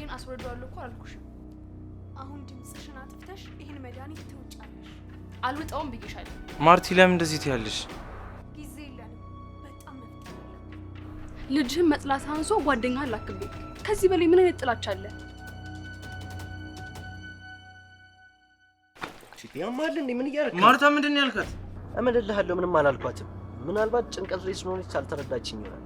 ግን አስወርደዋለሁ እኮ አላልኩሽም። አሁን ድምፅሽን አጥፍተሽ ይህን መድኃኒት ትውጫለሽ። አልውጠውም ብዬሻለሁ። ማርቲ ለምን እንደዚህ ትያለሽ? ጊዜ የለንም። በጣም መፍጠን አለብን። ልጅህን መጥላት አንሶ ጓደኛህን ላክብኝ። ከዚህ በላይ ምን አይነት ጥላቻ አለ? ያማል እንዴ? ምን እያደረክ ነው? ማርታ ምንድን ነው ያልካት? እምልልሃለሁ፣ ምንም አላልኳትም። ምናልባት ጭንቀት ላይ ስለሆነች አልተረዳችኝ ይሆናል።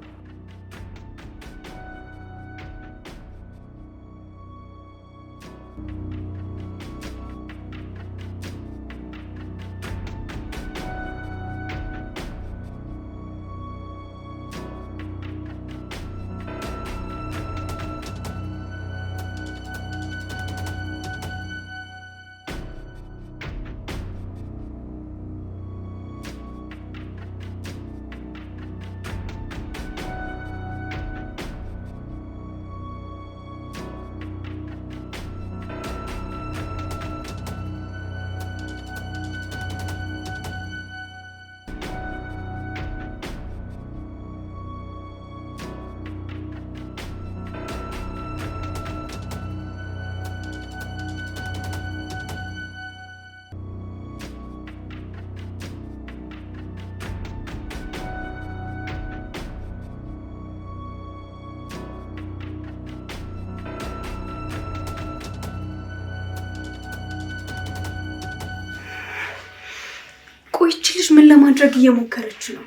ቆይ ይህች ልጅ ምን ለማድረግ እየሞከረች ነው?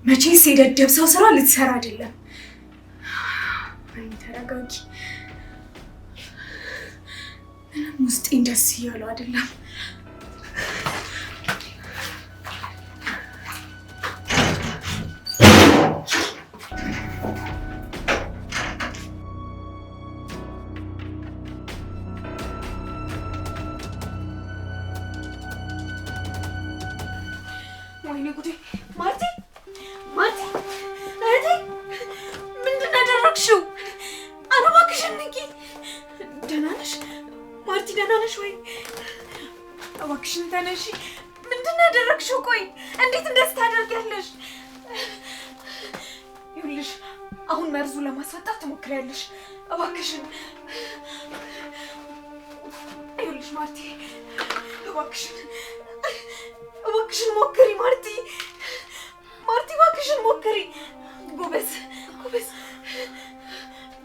መቼስ የደደብ ሰው ስራ ልትሰራ አይደለም። አይ ተረጋጊ። ምንም ውስጤን ደስ እያለው አይደለም። ወይኔ ጉዴ! ማርቲ ማርቲ፣ እህቴ ምንድን ነው ያደረግሽው? ኧረ እባክሽን ንቂ። ደህና ነሽ ማርቲ? ደህና ነሽ ወይ? እባክሽን ተነሺ። ምንድን ነው ያደረግሽው? ቆይ እንዴት እንደዚህ ታደርጊያለሽ? ይኸውልሽ አሁን መርዙ ለማስወጣት ትሞክሪያለሽ። እባክሽን ይኸውልሽ ማርቲ፣ እባክሽን እባክሽን ሞክሪ ማርቲ፣ ማርቲ እባክሽን ሞክሪ። ጎበዝ ጎበዝ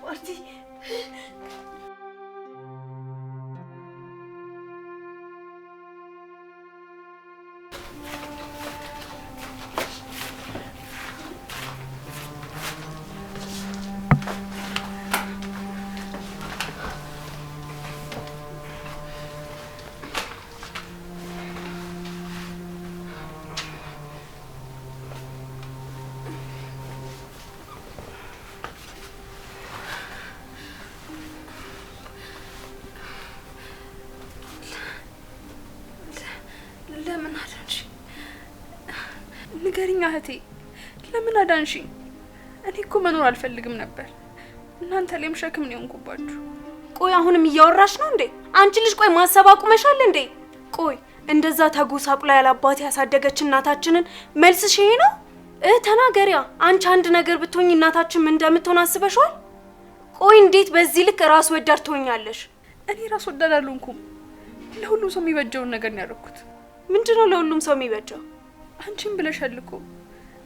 ማርቲ። ለምን አዳንሽ? ንገሪኝ እህቴ፣ ለምን አዳንሽኝ? እኔ እኮ መኖር አልፈልግም ነበር። እናንተ ላይም ሸክም ነው የሆንኩባችሁ። ቆይ አሁንም እያወራሽ ነው እንዴ? አንቺ ልጅ ቆይ ማሰብ አቁመሻል እንዴ? ቆይ እንደዛ ተጎሳቁላ ያላባት ያሳደገች እናታችንን መልስሽ ይሄ ነው? ተናገሪያ። አንቺ አንድ ነገር ብትሆኝ እናታችን ምን እንደምትሆን አስበሽዋል? ቆይ እንዴት በዚህ ልክ ራስ ወዳድ ትሆኛለሽ? እኔ ራስ ወዳድ አልሆንኩም። ለሁሉም ሰው የሚበጀውን ነገር ነው ያደረኩት። ምንድነው ለሁሉም ሰው የሚበጀው? አንቺም ብለሻል እኮ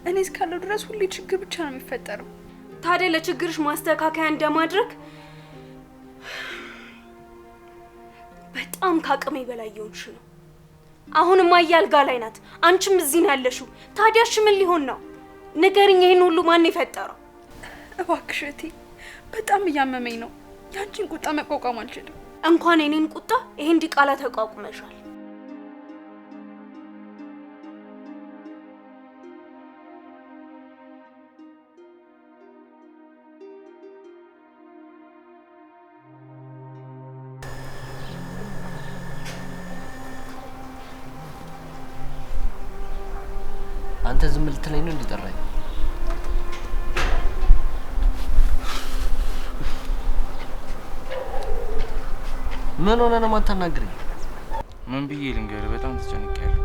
እኔ እስካለሁ ድረስ ሁሌ ችግር ብቻ ነው የሚፈጠረው። ታዲያ ለችግርሽ ማስተካከያ እንደማድረግ በጣም ከአቅሜ በላይ የሆንሽ ነው። አሁንም አያ አልጋ ላይ ናት፣ አንቺም እዚህ ነው ያለሽው። ታዲያ እሺ ምን ሊሆን ነው? ንገሪኝ፣ ይሄን ሁሉ ማን የፈጠረው? እባክሽ እህቴ፣ በጣም እያመመኝ ነው። ያንቺን ቁጣ መቋቋም አልችልም። እንኳን የኔን ቁጣ ይሄን ዲቃላ ተቋቁመሻል። አንተ ዝም ልትለኝ ነው እንዲጠራኝ? ምን ሆነ ነው የማታናግረኝ? ምን ብዬ ልንገርህ? በጣም ተጨንቄያለሁ።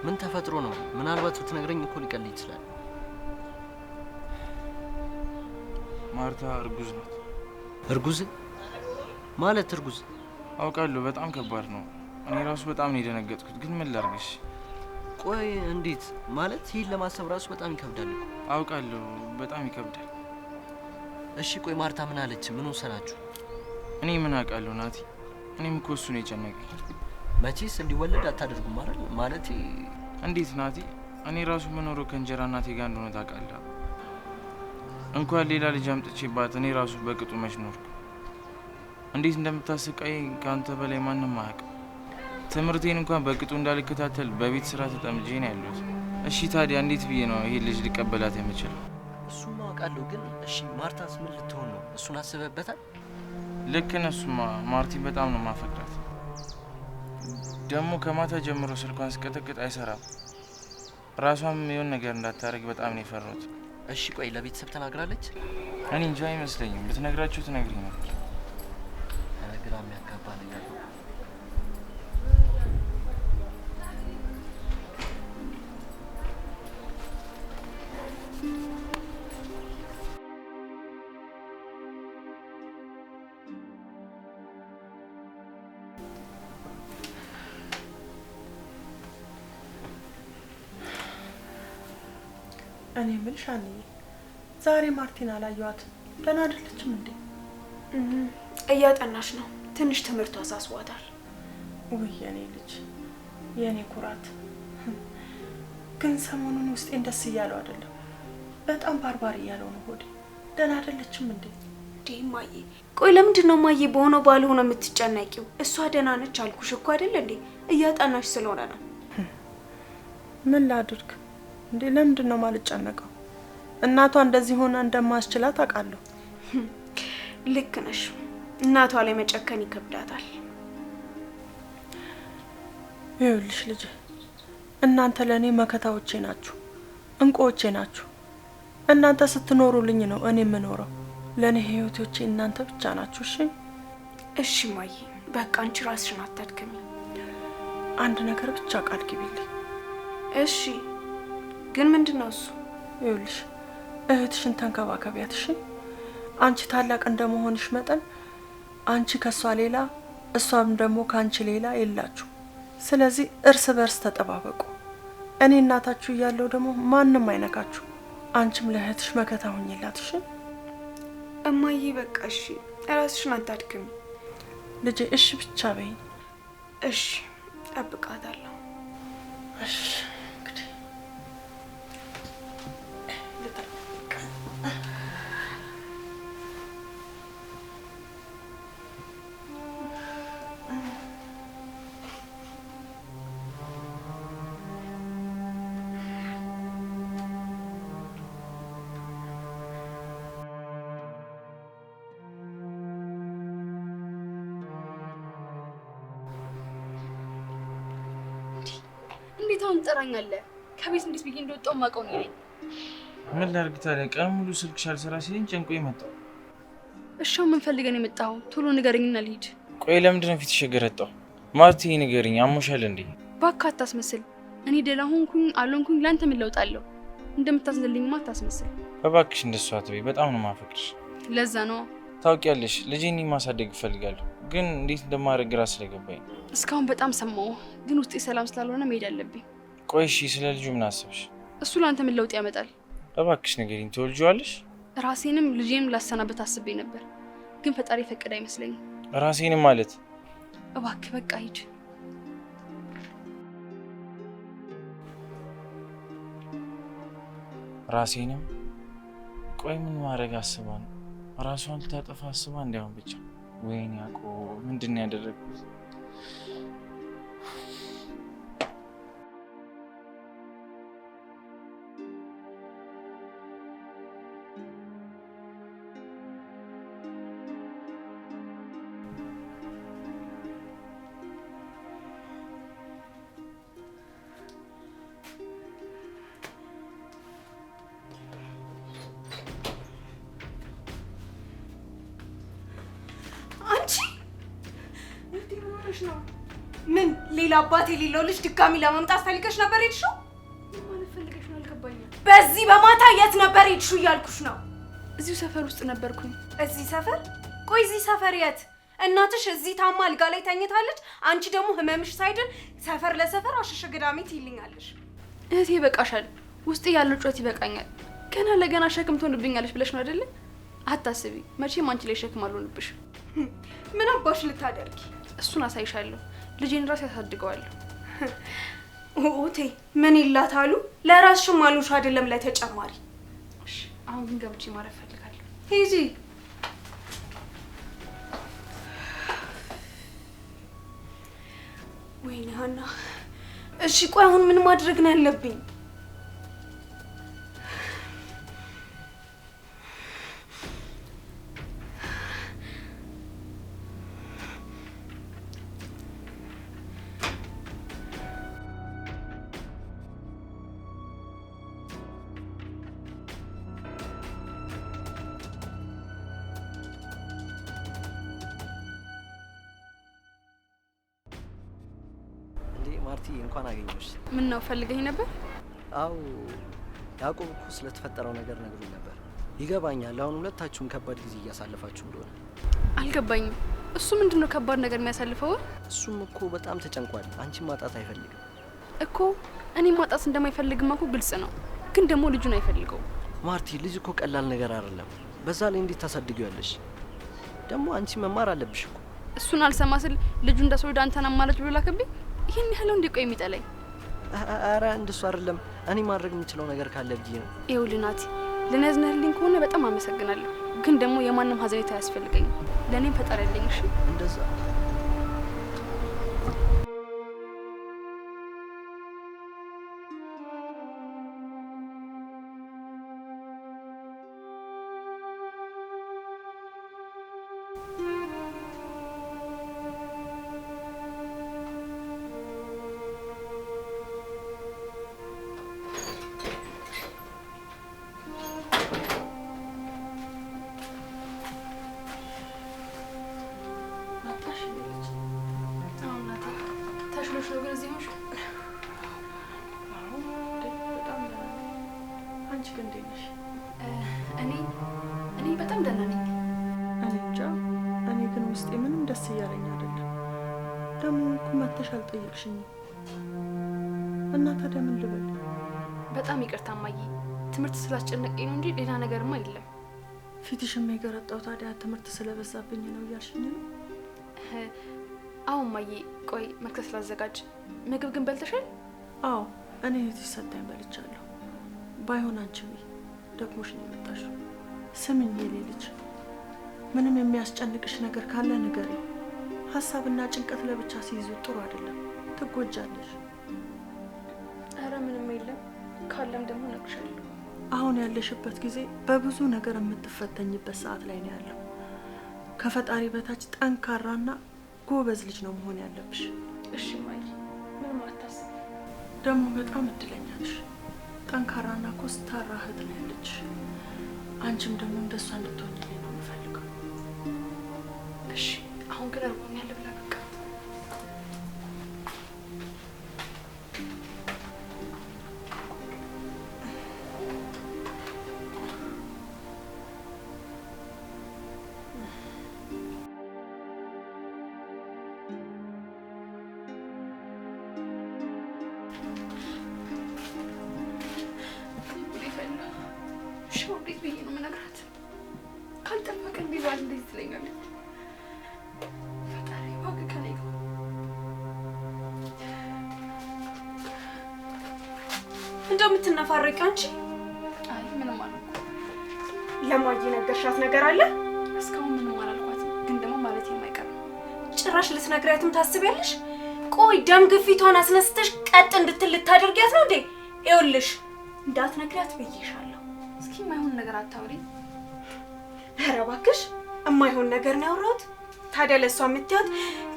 ምን ተፈጥሮ ነው? ምናልባት ብትነግረኝ እኮ ሊቀል ይችላል። ማርታ እርጉዝ ናት። እርጉዝ ማለት እርጉዝ? አውቃለሁ፣ በጣም ከባድ ነው። እኔ ራሱ በጣም ነው የደነገጥኩት። ግን ምን ላድርግሽ? ቆይ እንዴት ማለት? ይህን ለማሰብ ራሱ በጣም ይከብዳል እኮ። አውቃለሁ፣ በጣም ይከብዳል። እሺ ቆይ ማርታ ምን አለች? ምን ወሰናችሁ? እኔ ምን አውቃለሁ ናቲ፣ እኔም እኮ እሱ ነው የጨነቀኝ። መቼስ እንዲወለድ አታደርጉም አይደል? ማለቴ እንዴት ናቲ? እኔ ራሱ መኖረው ከእንጀራ እናቴ ጋር እንደሆነ ታውቃለህ። እንኳን ሌላ ልጅ አምጥቼባት እኔ ራሱ በቅጡ መች ኖርኩ። እንዴት እንደምታሰቃይ ከአንተ በላይ ማንም አያውቅም። ትምህርቴን እንኳን በቅጡ እንዳልከታተል በቤት ስራ ተጠምጄ ነው ያለሁት። እሺ ታዲያ እንዴት ብዬ ነው ይሄ ልጅ ሊቀበላት የምችለው? እሱማ አውቃለሁ፣ ግን እሺ ማርታስ ምን ልትሆን ነው? እሱን አስበህበታል? ልክ ነህ። እሱማ ማርቲን በጣም ነው ማፈቅራት። ደግሞ ከማታ ጀምሮ ስልኳን ስቀጠቅጥ አይሰራም። ራሷም የሆነ ነገር እንዳታደርግ በጣም ነው የፈራሁት። እሺ ቆይ ለቤተሰብ ተናግራለች? እኔ እንጃ አይመስለኝም። ብትነግራቸው ትነግሪኝ ነበር። ኧረ ግራ የሚያጋባ ነገር ነው። እኔ የምልሽ አንዬ፣ ዛሬ ማርቲን አላየኋትም። ደህና አይደለችም እንዴ? እያጠናሽ ነው። ትንሽ ትምህርቱ አሳስቧታል። ውይ የኔ ልጅ፣ የኔ ኩራት። ግን ሰሞኑን ውስጤን ደስ እያለው አይደለም። በጣም ባርባር እያለው ነው ሆዴ። ደህና አይደለችም እንዴ? እንዴ እማዬ፣ ቆይ ለምንድን ነው እማዬ በሆነው ባልሆነው የምትጨነቂው? እሷ ደህና ነች አልኩሽ እኮ አይደል እንዴ? እያጠናሽ ስለሆነ ነው። ምን ላድርግ እንዴ? ለምንድን ነው የማልጨነቀው? እናቷ እንደዚህ ሆና እንደማስችላት አውቃለሁ። ልክ ነሽ። እናቷ ላይ መጨከን ይከብዳታል። ይኸውልሽ ልጄ፣ እናንተ ለእኔ መከታዎቼ ናችሁ፣ እንቁዎቼ ናችሁ። እናንተ ስትኖሩልኝ ነው እኔ የምኖረው። ለእኔ ህይወቶቼ እናንተ ብቻ ናችሁ። እሺ? እሺ እማዬ፣ በቃ አንቺ ራስሽን አታድክሚ። አንድ ነገር ብቻ ቃል ግቢልኝ። እሺ። ግን ምንድን ነው እሱ? ይኸውልሽ እህትሽን ተንከባከቢያት። እሺ? አንቺ ታላቅ እንደመሆንሽ መጠን አንቺ ከሷ ሌላ እሷም ደግሞ ከአንቺ ሌላ የላችሁ። ስለዚህ እርስ በርስ ተጠባበቁ። እኔ እናታችሁ እያለሁ ደግሞ ማንም አይነካችሁ። አንቺም ለእህትሽ መከታ ሁኚላት። እሺ እማዬ? በቃ እሺ፣ ራስሽን አታድክሚ ልጄ። እሺ ብቻ በይኝ። እሺ፣ እጠብቃታለሁ። እሺ። እንዴት አሁን ትጠራኛለህ? ከቤት እንዴት ብዬ እንደወጣሁ የማውቀው ነው። ምን ላድርግ ታዲያ? ቀን ሙሉ ስልክሽ አልሰራ ሲለኝ ጨንቆኝ መጣሁ። እሺ ምን ፈልገን የመጣኸው? ቶሎ ንገረኝና ልሂድ። ቆይ ለምንድን ነው ፊትሽ የገረጣው? ማርቲ ንገሪኝ፣ አሞሻል እንዴ? እባክህ አታስመስል። እኔ ደህና ሆንኩኝ አልሆንኩኝ ለአንተ ምን ለውጥ አለው? እንደምታዝንልኝማ አታስመስል። እባክሽ እንደሷ አትበይ፣ በጣም ነው የማፈቅርሽ። ለዛ ነው ታውቂያለሽ፣ ልጄን ማሳደግ እፈልጋለሁ፣ ግን እንዴት እንደማደርግ ግራ ስለገባኝ። እስካሁን በጣም ሰማሁ፣ ግን ውስጤ ሰላም ስላልሆነ መሄድ አለብኝ። ቆይ እሺ፣ ስለ ልጁ ምን አሰብሽ? እሱ ለአንተ ምን ለውጥ ያመጣል? እባክሽ ንገሪኝ፣ ትወልጂዋለሽ? ራሴንም ልጄንም ላሰናበት አስቤ ነበር፣ ግን ፈጣሪ ፈቀደ አይመስለኝም። ራሴንም ማለት? እባክህ በቃ ሂድ። ራሴንም ቆይ ምን ማድረግ አስባ ነው? ራሷን ልታጠፋ አስባ እንዲያውም ብቻ። ወይኔ ያዕቆብ ምንድን ነው ያደረግኩት? ምን ሌላ አባት የሌለው ልጅ ድጋሚ ለማምጣት ፈልገሽ ነበር ሄድሽው? ምን ፈልገሽ ነው አልገባኝም። በዚህ በማታ የት ነበር ሄድሽው እያልኩሽ ነው። እዚሁ ሰፈር ውስጥ ነበርኩኝ። እዚህ ሰፈር? ቆይ እዚህ ሰፈር የት? እናትሽ እዚህ ታማ አልጋ ላይ ተኝታለች። አንቺ ደግሞ ህመምሽ ሳይድን ሰፈር ለሰፈር አሸሸ ገዳሜ ትይልኛለሽ። እህቴ ይበቃሻል። ውስጤ ያለው ጩኸት ይበቃኛል። ገና ለገና ሸክም ትሆንብኛለሽ ብለሽ ነው አይደለ? አታስቢ፣ መቼም አንቺ ላይ ሸክም አልሆንብሽ። ምን አባሽ ልታደርጊ? እሱን አሳይሻለሁ። ልጄን ራሴ ያሳድገዋለሁ። ኦቴ ምን ይላታሉ? ለራስሽም አሉሽ አይደለም ለተጨማሪ። እሺ አሁን ግን ገብቼ ማረፍ ፈልጋለሁ። ሂጂ። ወይኔ ሀና፣ እሺ ቆይ አሁን ምን ማድረግ ነው ያለብኝ? ማርቲ እንኳን አገኘሁሽ። ምን ነው ፈልገኝ ነበር? አው ያዕቆብ እኮ ስለተፈጠረው ነገር ነግሮኝ ነበር። ይገባኛል። አሁን ሁለታችሁም ከባድ ጊዜ እያሳለፋችሁ እንደሆነ። አልገባኝም። እሱ ምንድነው ከባድ ነገር የሚያሳልፈው? እሱም እኮ በጣም ተጨንቋል። አንቺን ማጣት አይፈልግም እኮ። እኔ ማጣት እንደማይፈልግማ እኮ ግልጽ ነው። ግን ደግሞ ልጁን አይፈልገው። ማርቲ፣ ልጅ እኮ ቀላል ነገር አይደለም። በዛ ላይ እንዴት ታሳድጊዋለሽ? ደግሞ አንቺ መማር አለብሽ እኮ። እሱን አልሰማ ስል ልጁ እንዳስወልድ አንተን አማላጅ ብሎ ላከብኝ። ይሄን ያህል እንዴ ቆይ የሚጠላኝ? አረ እንደሱ አይደለም። እኔ ማድረግ የምችለው ነገር ካለ ብዬ ነው። ይኸውልህ ናቲ፣ ለኔ ያዝነህልኝ ከሆነ በጣም አመሰግናለሁ። ግን ደግሞ የማንም ሀዘኔታ አያስፈልገኝም። ለኔም ፈጣሪ ያለኝ። እሺ እንደዛ እኔ በጣም ደህና ነኝ። እኔ እንጃ። እኔ ግን ውስጤ ምንም ደስ እያለኝ አይደለም። ደግሞ እኮ መተሽ አልጠየቅሽኝም እና ታዲያ ምን ልበል? በጣም ይቅርታ እማዬ፣ ትምህርት ስላስጨነቀኝ ነው እንጂ ሌላ ነገርማ የለም። ፊትሽም የገረጣው ታዲያ ትምህርት ስለበዛብኝ ነው እያልሽኝ ነው? አዎ እማዬ። ቆይ መክሰስ ላዘጋጅ። ምግብ ግን በልተሻል? አዎ እኔ እህትሽ ሰታኝ በልቻለሁ። ባይሆን አንቺ ደክሞሽ ነው የመጣሽው። ስሚኝ የኔ ልጅ፣ ምንም የሚያስጨንቅሽ ነገር ካለ ንገሪኝ። ሀሳብና ጭንቀት ለብቻ ሲይዙ ጥሩ አይደለም፣ ትጎጃለሽ። ኧረ ምንም የለም፣ ካለም ደግሞ እነግርሻለሁ። አሁን ያለሽበት ጊዜ በብዙ ነገር የምትፈተኝበት ሰዓት ላይ ነው ያለው። ከፈጣሪ በታች ጠንካራና ጎበዝ ልጅ ነው መሆን ያለብሽ። እሺ እማዬ፣ ምንም አታስቢ። ደግሞ በጣም እድለኛ ነሽ። ጠንካራና ኮስታራ እህት ነው ያለችሽ። አንቺም ደግሞ እንደሷ እንድትሆኚልኝ ነው የምፈልገው። እሺ አሁን ግን እርቦኛል፣ ልብላ በቃ። እንዴት ብዬ ነው የምነግራት? ካልጠበቀን ቢባል እንዴት ትለኛለች? ፈጣሪ እባክህ ከእኔ ጋር። እንደው የምትነፋረቂው አንቺ? አይ ምንም አላልኩም። ለማየ ነገርሻት ነገር አለ? እስካሁን ምንም አላልኳትም፣ ግን ደግሞ ማለት የማይቀር ነው። ጭራሽ ልትነግሪያትም ታስቢያለሽ? ቆይ ደም ግፊቷን አስነስተሽ ቀጥ እንድትል ልታደርጊያት ነው እንዴ? ይኸውልሽ እንዳትነግሪያት ብዬሻለሁ። እስኪ የማይሆን ነገር አታውሪ። ኧረ እባክሽ የማይሆን ነገር ነው ያወራሁት። ታዲያ ለእሷ የምትያት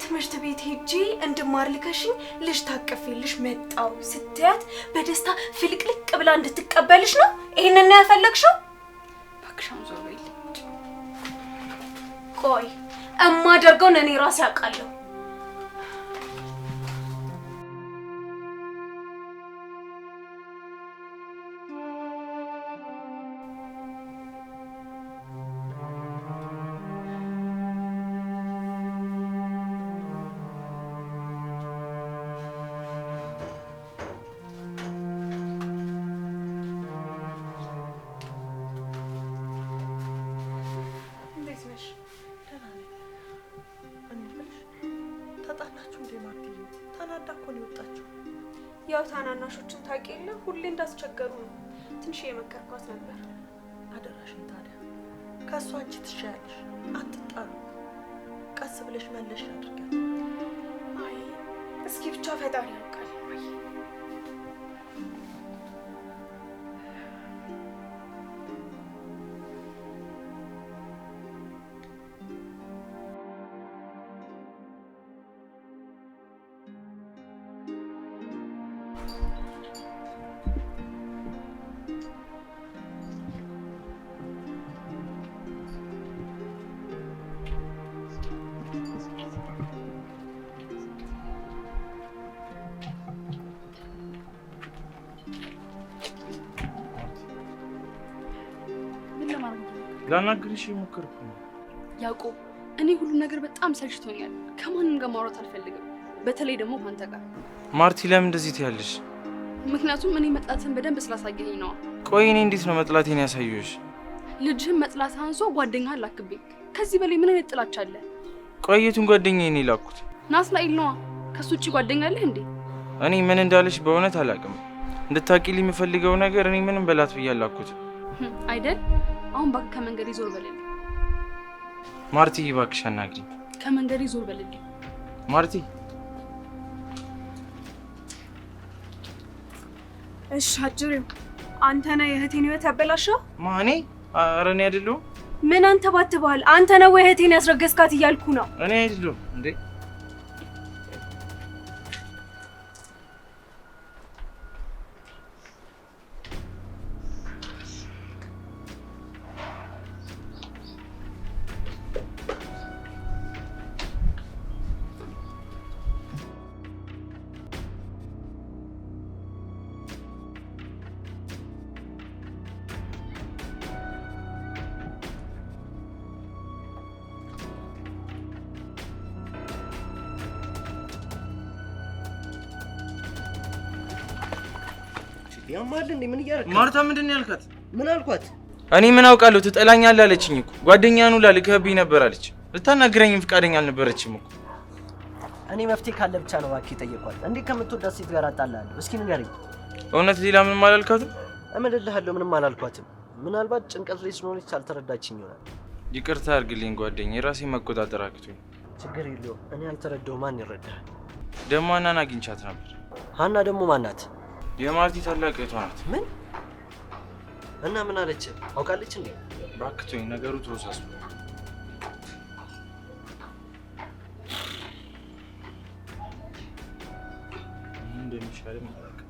ትምህርት ቤት ሄጄ እንድማር ልከሽኝ ልጅ ታቅፌልሽ መጣሁ ስትያት በደስታ ፍልቅልቅ ብላ እንድትቀበልሽ ነው? ይሄንን ነው ያፈለግሽው? እባክሽ አሁን ዞር በይልኝ። ቆይ እማደርገውን እኔ ራሴ አውቃለሁ። ያው ታናናሾችን ታውቂ የለ ሁሌ እንዳስቸገሩ ነው። ትንሽ የመከርኳት ነበር። አደራሽን ታዲያ ከእሷ አንቺ ትሻያለሽ። አትጣሉ። ቀስ ብለሽ መለሽ አድርጊያት። አይ እስኪ ብቻ ፈጣሪ ያውቃል። አይ ምን ለማድረግ ነው? ላናግርሽ የሞከርኩ ነው። ያዕቆብ፣ እኔ ሁሉም ነገር በጣም ሰልችቶኛል። ከማንም ጋር ማውራት አልፈልግም፣ በተለይ ደግሞ ከአንተ ጋር። ማርቲ ለምን እንደዚህ ትያለሽ? ምክንያቱም እኔ መጥላትን በደንብ ስላሳየኸኝ ነዋ። ቆይ እኔ እንዴት ነው መጥላቴን ያሳየሁሽ? ልጅህን መጥላት አንሶ ጓደኛህን ላክብኝ። ከዚህ በላይ ምን አይነት ጥላቻ አለ? ቆይ የቱን ጓደኛዬን የላኩት? ናትናኤል ነዋ። ከሱ ውጭ ጓደኛ አለህ እንዴ? እኔ ምን እንዳለሽ በእውነት አላውቅም። እንድታውቂልኝ የምፈልገው ነገር እኔ ምንም በላት ብዬ አላኩት። አይደል? አሁን እባክህ ከመንገዴ ዞር በልልኝ። ማርቲ እባክሽ አናግሪኝ። ከመንገዴ ዞር በልልኝ። ማርቲ እሺ አጅሬው፣ አንተ ነህ የእህቴን ህይወት ያበላሸው? ማኔ? ኧረ እኔ አይደለሁም። ምን አንተ ባትባል አንተ ነህ ወይ እህቴን ያስረገዝካት እያልኩ ነው። እኔ አይደለሁም እንዴ። ያማል እንዴ? ምን እያደረክ ነው? ማርታ ምንድን ነው ያልካት? ምን አልኳት? እኔ ምን አውቃለሁ? ትጠላኛለህ አለችኝ እኮ። ጓደኛህን ሁላ ልከህብኝ ነበር አለች። ልታናግረኝም ፈቃደኛ አልነበረችም እኮ። እኔ መፍትሄ ካለ ብቻ ነው እባክህ የጠየኳት። እንዴት ከምትወዳት ሴት ጋር አጣልሃለሁ? እስኪ ንገረኝ። እውነት ሌላ ምንም አላልካትም? እምልልሃለሁ ምንም አላልኳትም። ምናልባት ጭንቀት ላይ ስለሆነች አልተረዳችኝ ይሆናል። ይቅርታ አድርግልኝ ጓደኛዬ፣ የራሴን መቆጣጠር አቅቶኝ። ችግር የለውም። እኔ አልተረዳሁ፣ ማን ይረዳሃል? ደግሞ ሀናን አግኝቻት ነበር። ሀና ደግሞ ማናት? የማርቲ ታላቅ እህቷ ናት። ምን እና ምን አለች? አውቃለች እንዴ? እባክህ ተወኝ፣ ነገሩ ተወሳስቧል። ምን እንደሚሻልም አላውቅም።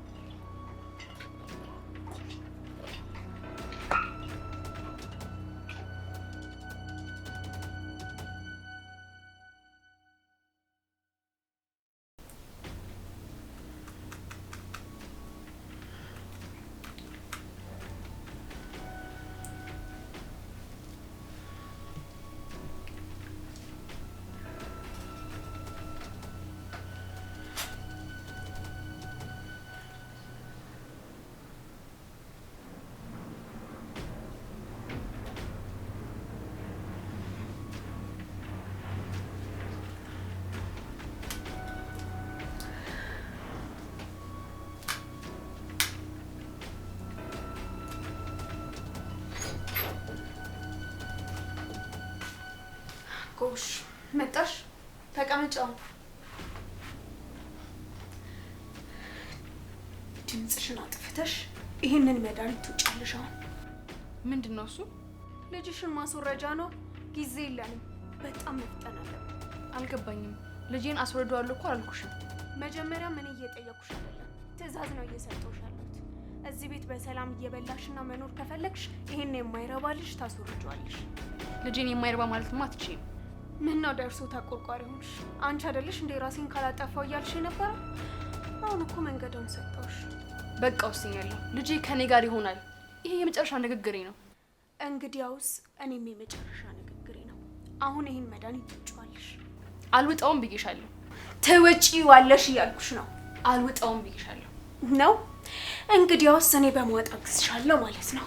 ጎሽ መጣሽ፣ ተቀመጫ። ድምፅሽን አጥፍተሽ ይህንን መድኃኒት ትውጫለሽ። አሁን ምንድን ነው እሱ? ልጅሽን ማስወረጃ ነው። ጊዜ የለንም። በጣም መፍጠን አለብን። አልገባኝም። ልጄን አስወርደዋለሁ እኮ አላልኩሽም። መጀመሪያ ምን እየጠየኩሽ አይደለም፣ ትዕዛዝ ነው እየሰጠሁሽ ያለሁት። እዚህ ቤት በሰላም እየበላሽና መኖር ከፈለግሽ ይሄን የማይረባ ልጅ ታስወርጂዋለሽ። ልጄን የማይረባ ማለትማ አትችይም። ምን ነው ደርሶ ተቆርቋሪ ሆንሽ? አንቺ አይደለሽ እንደ ራሴን ካላጠፋው እያልሽ የነበረ? አሁን እኮ መንገዱን ሰጠሁሽ። በቃ ወስኛለሁ። ልጄ ከኔ ጋር ይሆናል። ይሄ የመጨረሻ ንግግሬ ነው። እንግዲያውስ እኔም የመጨረሻ ንግግሬ ነው። አሁን ይሄን መድኃኒት ትውጪዋለሽ። አልውጣውም ብዬሻለሁ። ትውጪዋለሽ እያልኩሽ ነው። አልውጣውም ብዬሻለሁ። ነው እንግዲያውስ እኔ በመዋጥ አግዝሻለሁ ማለት ነው።